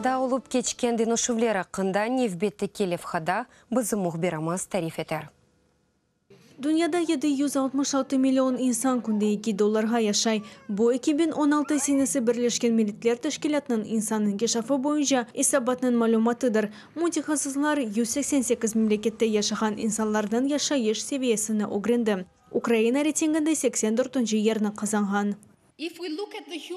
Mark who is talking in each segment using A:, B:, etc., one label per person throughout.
A: Ukrainada olıp keçken deñişüvler aqqında nevbetteki levhada bizim mühbirimiz tarif eter.
B: Dünyada 766 million insan künde 2 dollarğa yaşay. Bu 2016 senesi Birleşken Milletler Teşkilâtınıñ insan inkişafı boyunca esabatınıñ malümatıdır. Mütehassıslar 188 memlekette yaşağan insanlarnıñ yaşayış seviyesini ögrendi. Ukraina reytinginde 84-nci yerni qazanğan.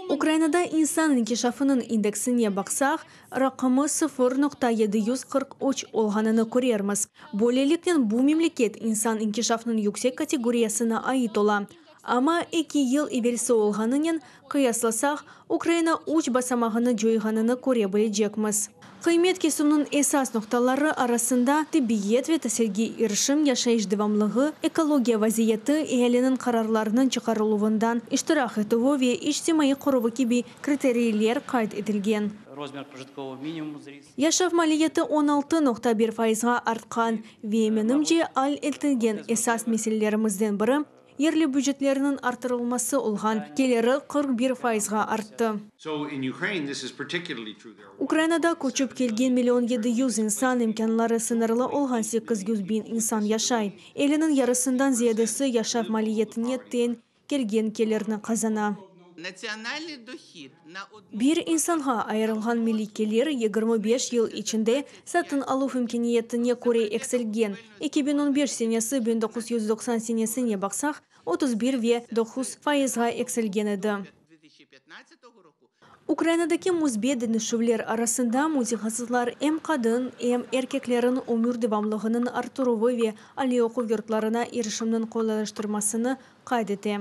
B: Ukrainada insan inkişafınıñ indeksine baqsaq, raqamı 0.743 olğanını körermiz. Böyleliknen bu memleket insan inkişafınıñ yüksek kategoriyasına ait ola. Amma 2 yıl evelsi olğanınen qıyaslasaq, Ukraina 3 basamağını coyğanını köre bilecekmiz. Qıymet kesüvniñ esas noqtaları arasında tibbiyet ve tasilge irişim, yaşayış devamlığı, ekologiya vaziyeti, ealiniñ qararlarnıñ çıqarıluvından iştirak etüvi ve içtimaiy qoruvı kibi kriteriyler qayd etilgen.
C: Размер прожиткового минимума возрос.
B: Yaşav maliyeti 16.1 fayızğa artqan ve menimce al etilgen esas meselelerimizden biri yerli bücetlerniñ arttırılması olğan keliri 41 fayızğa arttı.
D: So in Ukraine, this is particularly true. There are
B: Ukrainada köçip kelgen 1 700 million insan, imkânları sıñırlı olğan 800 biñ insan yaşay. Ealiniñ yarısından ziyadesi yaşav maliyetine teñ kelgen kelirni qazana.
E: Национальный доход на одну
B: Bir insanğa ayırılğan milliy kelir 25 yıl içinde satın aluv imkâniyetine köre eksilgen. 2015 senesi 1990 senesine baqsaq, 31 ve 9 fayızğa eksilgen edi.
E: 2015 року
B: Ukrainadaki müsbet deñişüvler arasında mütehassıslar em qadın, em erkeklerniñ ömür devamlığınıñ arttıruvı ve aliy oquv yurtlarına irişimniñ qolaylaştırmasını qayd ete.